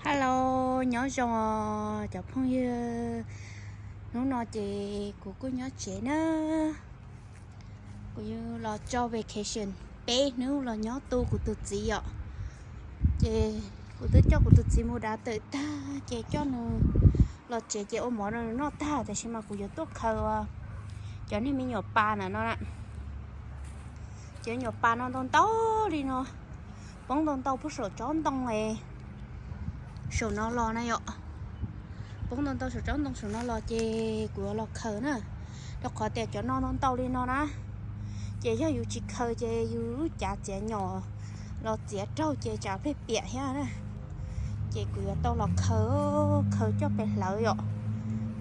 Hello, nyob zoo os cov phooj ywg. Hnub no ces kuv kuj nyob tsev na. Kuv los tso vacation peb hnub los nyob tu kuv tus txiv yom. Ces kuv twb coj kuv tus txiv mus dav tawm tag ces coj nws los tsev ces ua mov rau nws noj tag, tab sis mas kuv yuav tuaj khaws cov niag me nyuam pas ntawm no na. Cov nyuam pas no ntau ntau li no, poob ntau ntau puag saum tsob ntoo saum no los na yom. Poob ntau ntau saum tsob ntoo saum no los ces kuv yuav los khaws na, rau qhov tias cov no ntau ntau li no na. Ces yog yus tsis khaws ces yus lub cav txiav nyom los txiav raug ces tsam pheej piam thiab na. Ces kuv yuav tau los khaws, khaws coj pes hlawv yom.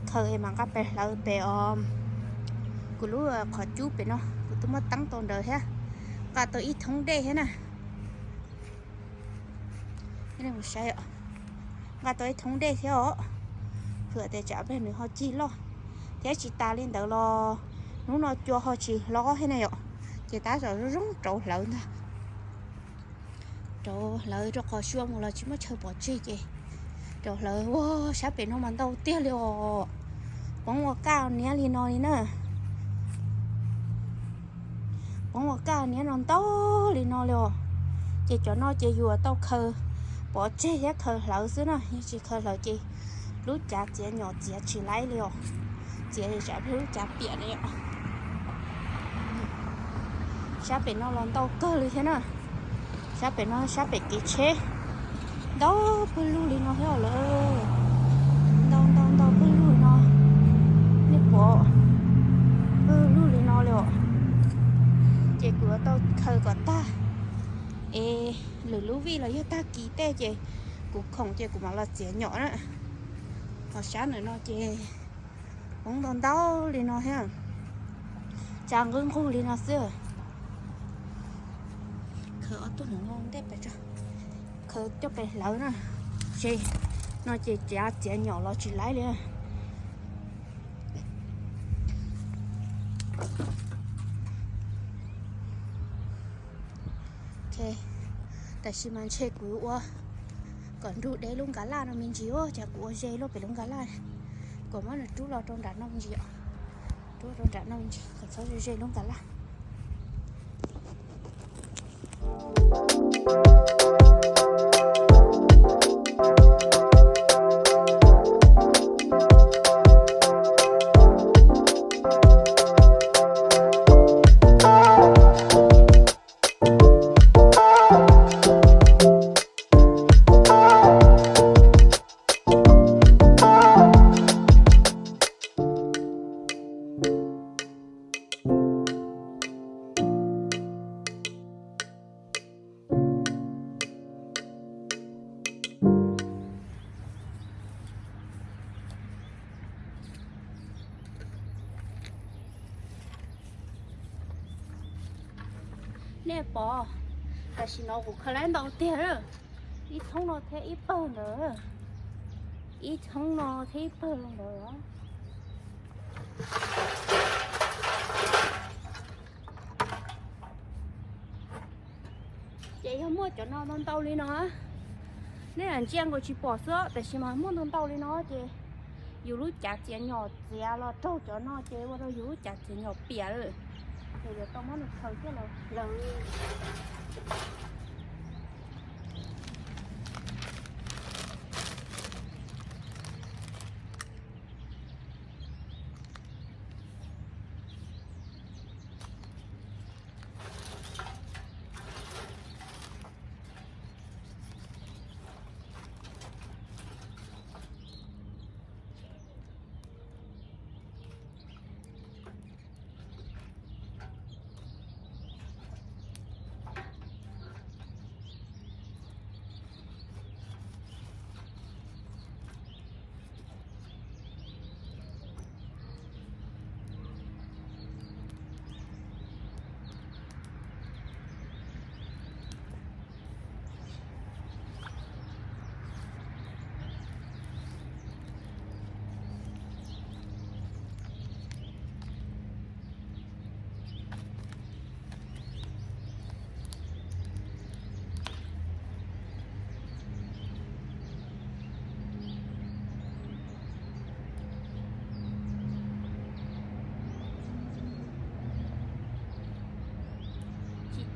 Khaws es mam nqa pes hlawv pem os. Kuv lub qhov cub pem no kuv twb muab teeb tau ntawd thiab, nqa tau ib thoob dej thiab na. Saib, nqa tau ib thoob dej thiab os, hwm tias tsam pheej nws ho cig loj. Thiab tsis tas li ntawd los hnub no cua ho tsis hlob thiab na yom, ces tab tom zoo zoo rauv hlawv ntag. Rauv hlawv rau qhov xyua mus los tsis muaj chaw pov tseg ces rauv hlawv. Ua, sab pem no mas ntau tiag li os. Poob ua kaj niab li no li na. Poob ua kaj niab no ntau li no li os. Ces cov no ces yuav tau khaws pov tseg thiab khaws hlawv xwb na, yog tsis khaws hlawv ces lub cav txiav nyom txiav tsis laib li os. Txiav tsam pheej lub cav piam li os. Sab pem no los ntau kawg li thiab na. Sab pem no sab pem kev tsheb ntau pawg lug li no thiab lawm. Ntau ntau ntau pawg lug no, nej pom, pawg lug li no li os. Ces kuv yuav tau khaws kom tag es lwm lub vij los yog tag kis tej ces kuv khoom ces kuv mam los txiav nyom na. Ho sab ntawm no ces poob ntau ntau li no thiab, tsa nqwb nqug li no xwb. Khaws ob tug hneev ntej pem tso, khaws coj pes hlawv na, ces no ces txiav txiav nyom los tsis laib li. Ok, tam sim mas ntshe kuv ua kom nrug deb lub nkas laj no me ntsis, ua cas kuv ua ze luaj pem lub nkas laj, kuv muab nws rub los rau nram no me ntsis os, rub rau nram no me ntsis kom txhob ze ze lub nkas laj. Nej pom, tam sim no kuv khaws laib ntau tiag, ib thoob no thiab ib pawg ntawd, ib thoob no thiab ib pawg ntawd. Ces yog muaj cov no ntau ntau li no, nej lam ntsia nkaus tsis pom xwb, tab sis mas muaj ntau ntau li no ces yus lub cav txiav nyom txiav los raug cov no ces ua rau yus lub cav txiav nyom piam lawm. Ces yuav tau muab nws khaws coj los hlawv.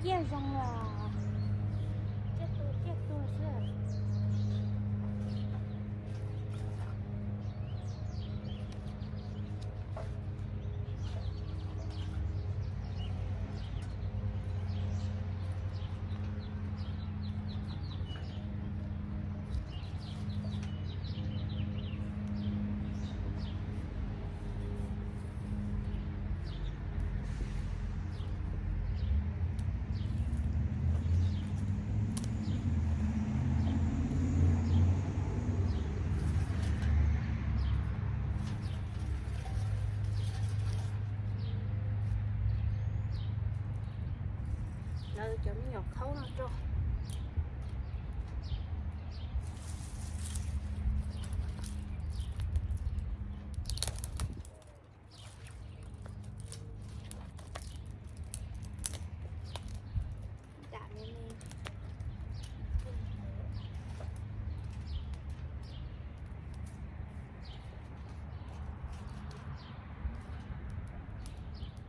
Ciaj zoo los, ciaj tuag ciaj tuag xwb. Lawv cov me nyuam khaub no rau.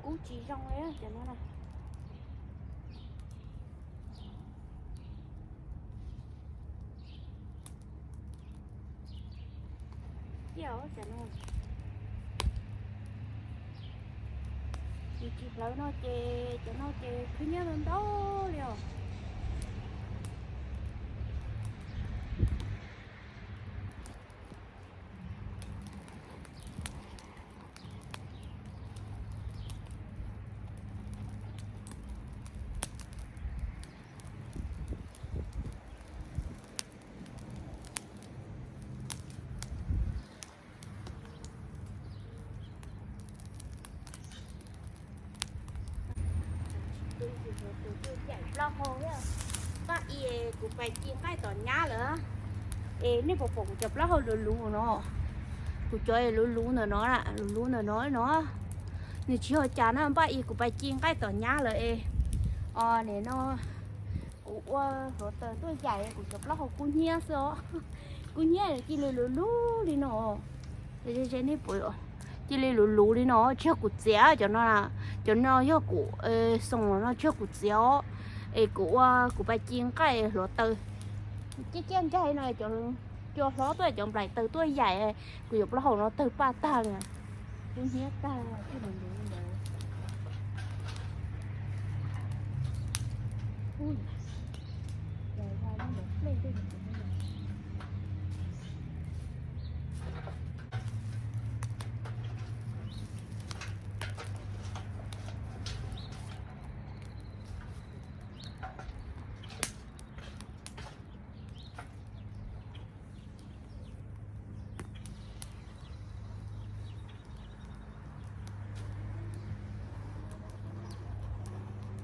Kub tsis zoo li cov no na. Ciaj os cov no. Yus tsis hlawv no ces cov no ces khwb nyiab ntau ntau li os. Plaub hau, npaj i kuv pais ci nqaij tom nyab lawm. Es nej puas pom kuv cov plaub hau luv luv no? Kuv cov luv luv ntawm no, luv luv ntawm no no. Nws tsis yog cas na, npaj i kuv pais ci nqaij tom nyab lawm es, o, nim no kuv ua hluav taws tuaj yaim kuv cov plaub hau kub hnyiab xwb os. Kub hnyiab cia li luv luv li no. Ze nej pom, cia li luv luv li no, tsis yog kuv txiav cov no. Cov no yog kuv xoom no, tsis yog kuv txiav os. Es kuv ua, kuv pais ci nqaij hluav taws ciaj ciaj ncaig no, cov hlob tuaj, cov nplaim taws tuaj yaim kuv cov plaub hau no tawg paj tag li. Kub hnyiab tag.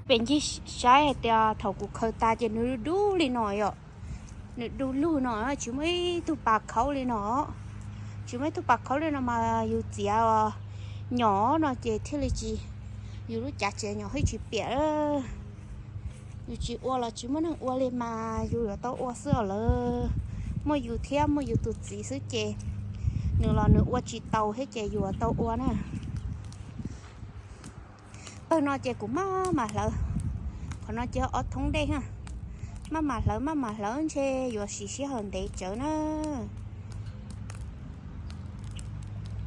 Peb ncig saib hais tias thaum kuv khaws tas ces nws du du li no yom. Nws du lug no, tsis muaj ib tug pas khaub li no. Tsis muaj ib tug pas khaub li no mas yus txiav nyom no ces thiaj li tsis, yus lub cav txiav nyom thiaj tsis piam. Yus tsis ua los tsis muaj neeg ua li mas yus yuav tau ua xwb os lawm. Muaj yus thiab muaj yus tus txiv xwb ces nws los nws ua tsis tau thiab ces yus yuav tau ua na. Pawg no ces kuv maj mam hlawv, qhov no ces ob thoob dej na. Maj mam hlawv maj mam hlawv ntshe yuav siv sij hawm ntev tsawv na.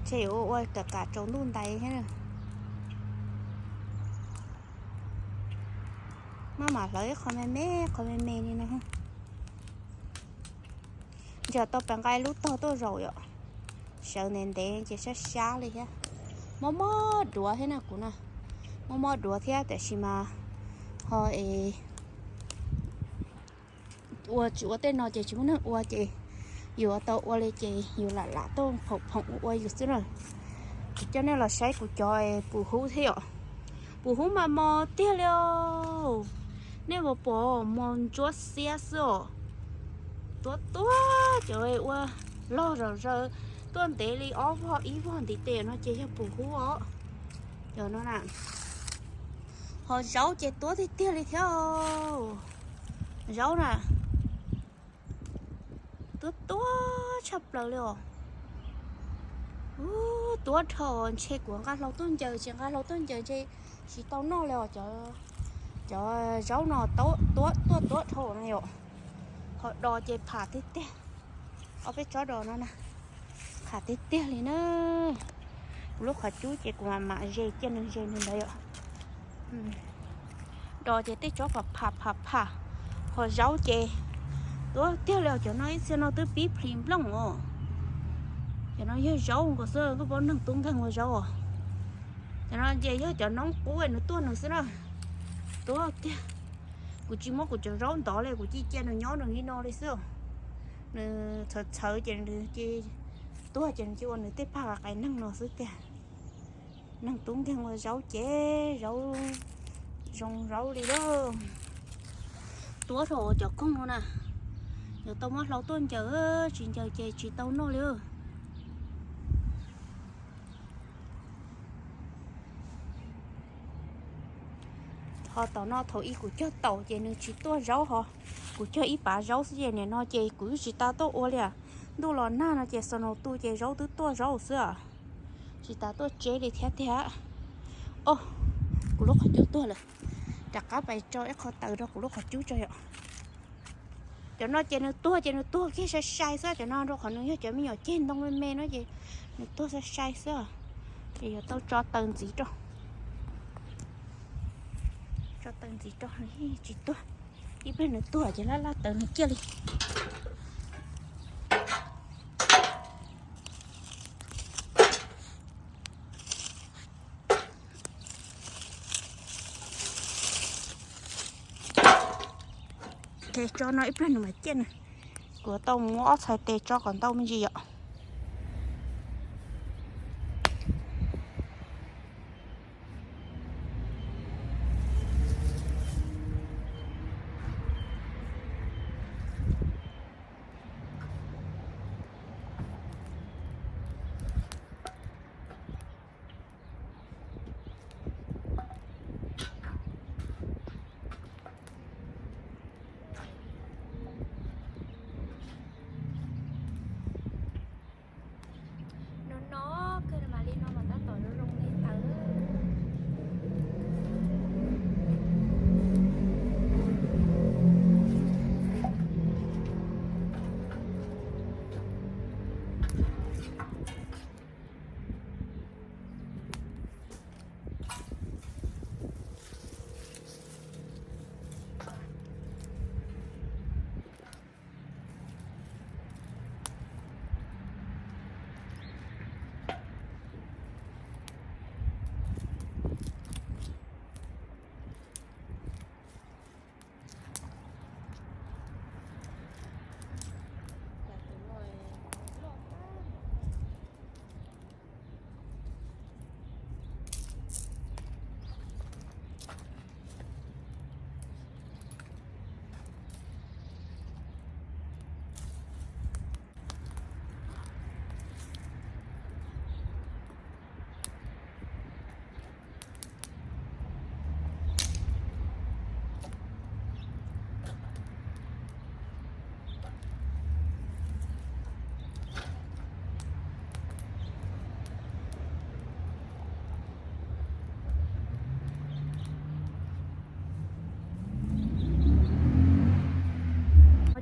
Ntshe yuav ua ua kam kam tsaus ntuj ntais thiab. Maj mam hlawv ib qho me me qho me me li no. Ntshe tau pes nqaij lub tog tuaj zaum yom. Sawv ntev ntev ces sab sab li thiab. Mob mob duav thiab na kuv na. Mob mob duav thiab tiam sis mas ho es ua tsis ua tej no ces tsis muaj neeg ua ces yus tau ua li ces yus lam lam tuaj phoom phoom ua yus xwb na. Kuv coj nej los saib kuv cov pum hub thiab yom. Pum hub mas mos tiag li os. Nej puas pom, mos ntsuab xiab xwb os. Tuab tuab cov ua log zom zaws tuaj ntev li ob vog ib vog ntiv tes no ces yog pum hub os. Cov no na. Ho zaub ces tuab tiag tiag li thiab. Zaub na, tuab tuab tshaj plaws li os. Ub, tuab dhau, ntshe kuv nqa hlau tuaj ncaws, tsis nqa hlau tuaj ncaws ntshe tsis tau noj li os cov. Cov zaub no tuaj tuaj dhau no yom, ho do ces pham tiag tiag. Ob peb tsob do no na, pham tiag tiag li na. Kuv lub qhov cub ces kuv mam mam ze ciaj nws ze nws ntawd yom. Do ces tej tsob pham pham pham pham, ho zaub ces tuaj tiag li os. Cov no ib txhia no twb pib plhis nplooj os. Cov no yog zaub nkaus xwb, koj paub neeg tub nkeeg ua zaub os. Cov no ces yog cov noob qub nws tuaj nws xwb na. Tuaj tiag. Kuv tsis muab kuv cov zaub ntov li, kuv cia cia nws nyob nws li no li xwb. Nws txhawv txhawv ces nws cia, tuag ces nws cia ua nws tej pag qais neeg no xwb tiag. Neeg tub nkeeg ua zaub ces zaub zoo zaub li lauj. Tuab rau cov koog no na, yuav tau muab hlau tuaj ncaws, tsis ncaws ces tsis tau noj li. Ho tom no thaum ub kuv cog taum ces nws tsis tuaj zaub ho, kuv cog ib pav zaub xwb ces nim no ces kuv tsis tas tuaj ua li. Ntuj los nag no ces xaus naus tu ces zaub twb tuaj zaub xwb os. Tsis tas tuaj tseb li thiab tiag. Os, kuv lub qhov cub tuag lawm. Rov qab pais tso ib qho taws rau kuv lub qhov cub tso yom. Cov no ces nws tuag ces nws tuag kiag sai sai xwb, cov no rau qhov nws yog cov me nyuam ceg ntoo me me no ces nws tuag sai sai xwb. Ces yuav tau tso taws ntxiv rau. Tso taws ntxiv rau, tsis tuag. Ib pliag nws tuag ces laj laj taws nws kiag li. Tso no ib pliag nws mam ciaj na. Kuv tau muab ob txhais tes tso kom ntau me ntsis yom. No no kawg, mam li no mas tab tom zoo zoo li ntawd.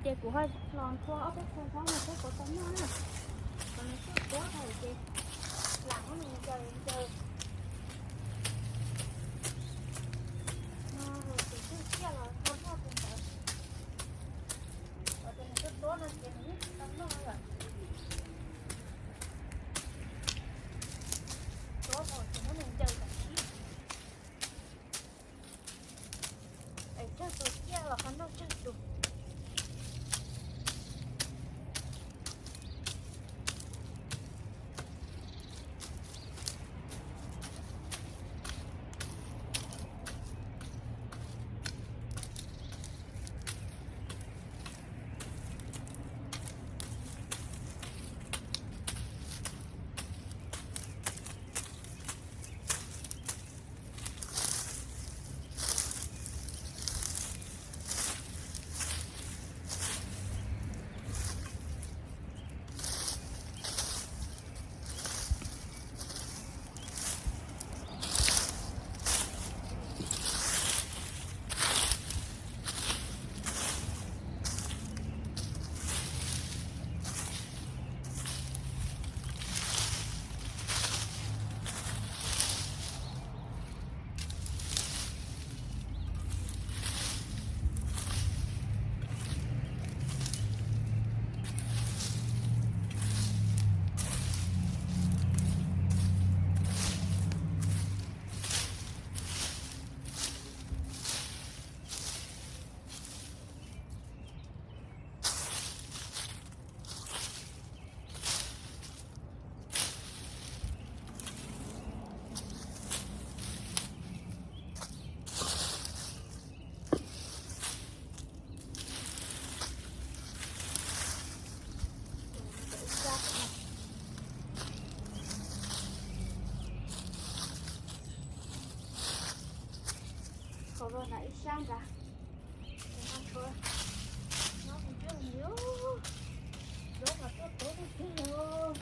Ces kuv ho los nthua ob peb txhais zaub no seb puas tau noj na. Kom nws tuaj tuab tau ces lam muab nws ncaws ncaws. No ces twb ciaj los nthua noj tus ntawd. Kom ces nws tuaj tuab no ces nws yeej tsis tau noj lawm. Tuab tau ces muab nws ncaws kom khib. Es tsawg tus ciaj los ho noj tsawg tus. Sab nrad, no tshuav, no kuv coj mus, zaub mas tuaj tuav tuaj cig os.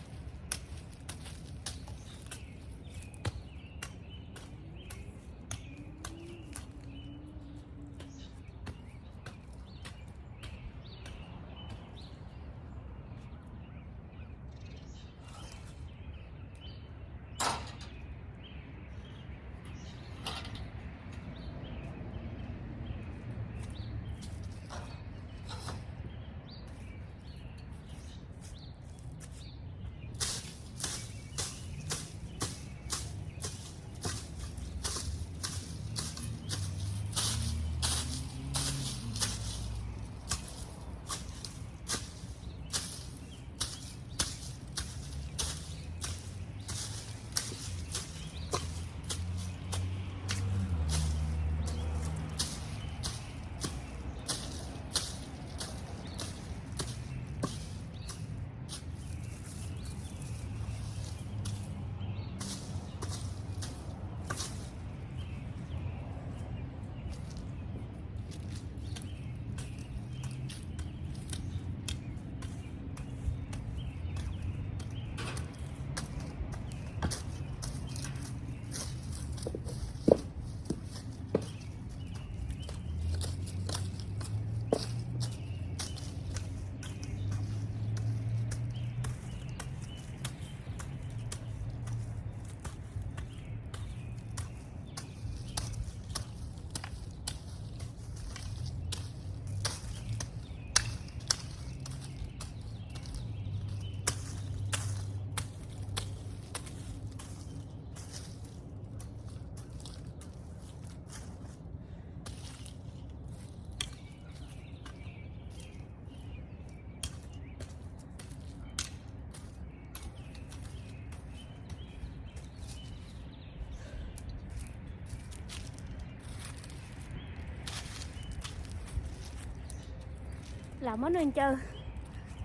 Lam muab nws ncaws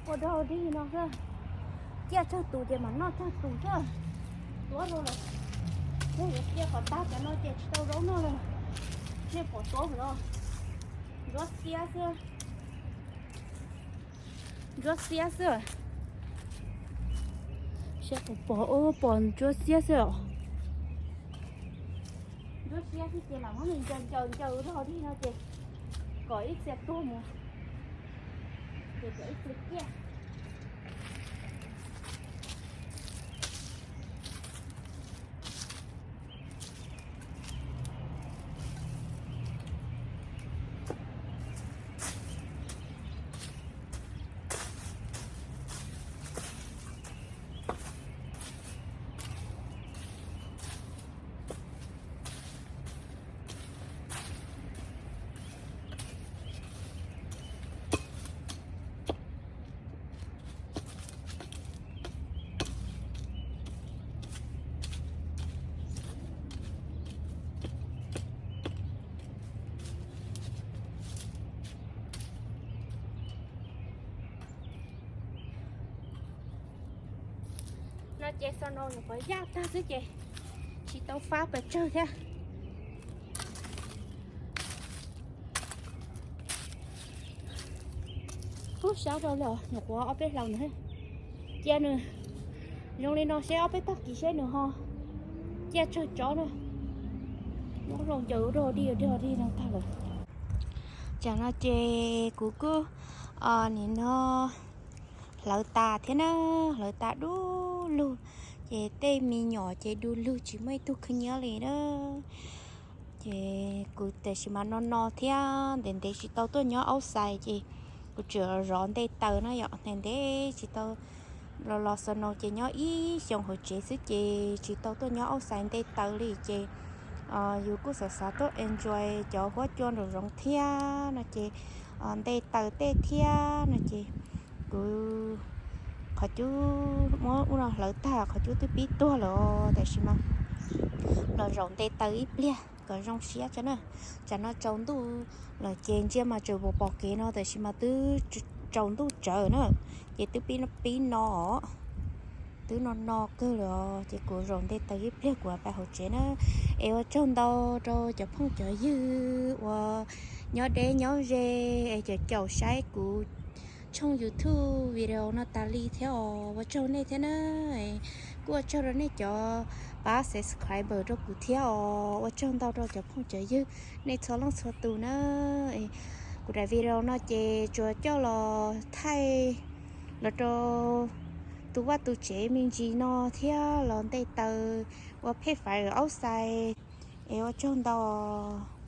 ua dog dig no xwb. Ciaj tsawg tus ces mam noj tsawg tus xwb. Tuav rau lawm, nej yuav cia kom tag cov no ces tsis tau zaub noj lawm. Nej pom tuav los ntsuab xiab xwb. Ntsuab xiab xwb. Saib puas pom, pom ntsuab xiab xwb os. Ntsuab xiab xwb ces lam muab nws ncaws ncaws ncaws dog dig no ces kom ib txhia tuag mus, ces kom ib txhia ciaj. No ces xaus no nyuam qhuav yaj tag xwb ces tsis tau fab pes tsawg thiab. Ub, sab rau lawm, nyuam qhuav ob peb hlau no. Cia nws zoo li no seb ob peb tag kis seb nws ho ciaj tsawg tsob na. Muab hlau ncaws ua dog dig ua dog dig no tag lawm. Tsam no ces kuv kuj nim no hlawv tas thiab na, hlawv tas du lug, ces tej me nyuam ces du lug tsis muaj ib tug khwb nyiab li na. Ces kuv tam sim mas no no thiab ntev ntev tsis tau tuaj nyob auj xais ces kuv tsuas zov nte taws no yom, ntev ntev tsis tau los los xaus no ces nyob ib xyoos hauv tsev xwb ces tsis tau tuaj nyob auj xais nte taws li ces yus kuj xav xav tuaj enjoy cov huab cua nraum zoov thiab no ces nte taws tej thiab no ces kuv qhov cub muab ub no hlawv tag qhov cub twb pib tuag lawm os, tam sim mas los zaum nte taws ib pliag kom zoo siab tso na. Tsam no tsaus ntuj lawm ces ntsia mas tseem pom pom kev no, tam sim mas twb tsaus ntuj tsawv na, ces twb pib pib no os. twb no no kawg lawm os, ces kuv zaum nte taws ib pliag kuv mam pais hauv tsev na. Es ua tsaug ntau rau cov phooj cov ywg uas nyob deb nyob ze es caum caum saib kuv tshooj YouTube video no tas li thiab os, ua tsaug nej thiab na. Kuj ua tsaug rau nej cov pab subscriber rau kuv thiab os, ua tsaug ntau rau cov phooj cov ywg nej txhua leej txhua tus na. Kuv daim video no ces tsuas coj los thaij los rau tus vaj tus tsev me ntsis no thiab los nte taws ua pheej faiv aub xais, es ua tsaug ntau.